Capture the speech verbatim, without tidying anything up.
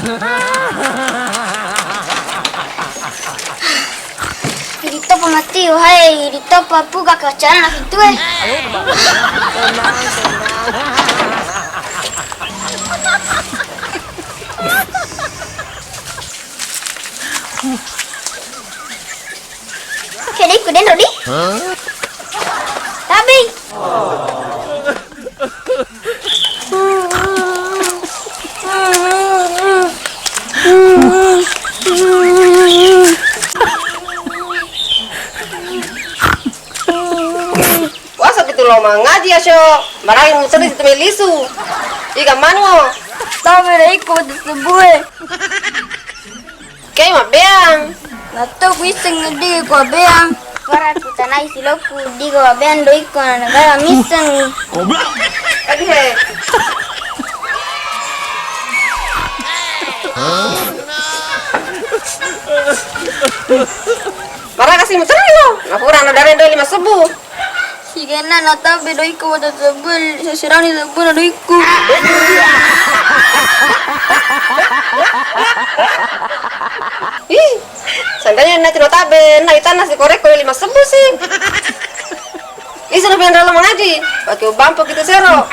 Idi toppa mati, wahai, idi toppa puga kacarana pintue. Kede ikut dendro di. Tabe. Puasa pitu lo mangaji ya, Syo. Maraga muterri situ mai lisu. Iga manuo. Tabe de ikut sebue. Kei mabbeang. Natto kuisseng di ko abbeang. Wara kutanai silokku di ko abbeang doikko na negara misseng. Goblok. Aduh, he. Maraga si muterri lo. Napura na dare doi lima sebbu. Sigenna natabe doikku wada sebbu, sesirani sebbu na doikku. Ih, sangkanya na tino tabe, na itanna si korekko lima sebbu si. Isu na penralo mangaji, pake ubampo kita sero.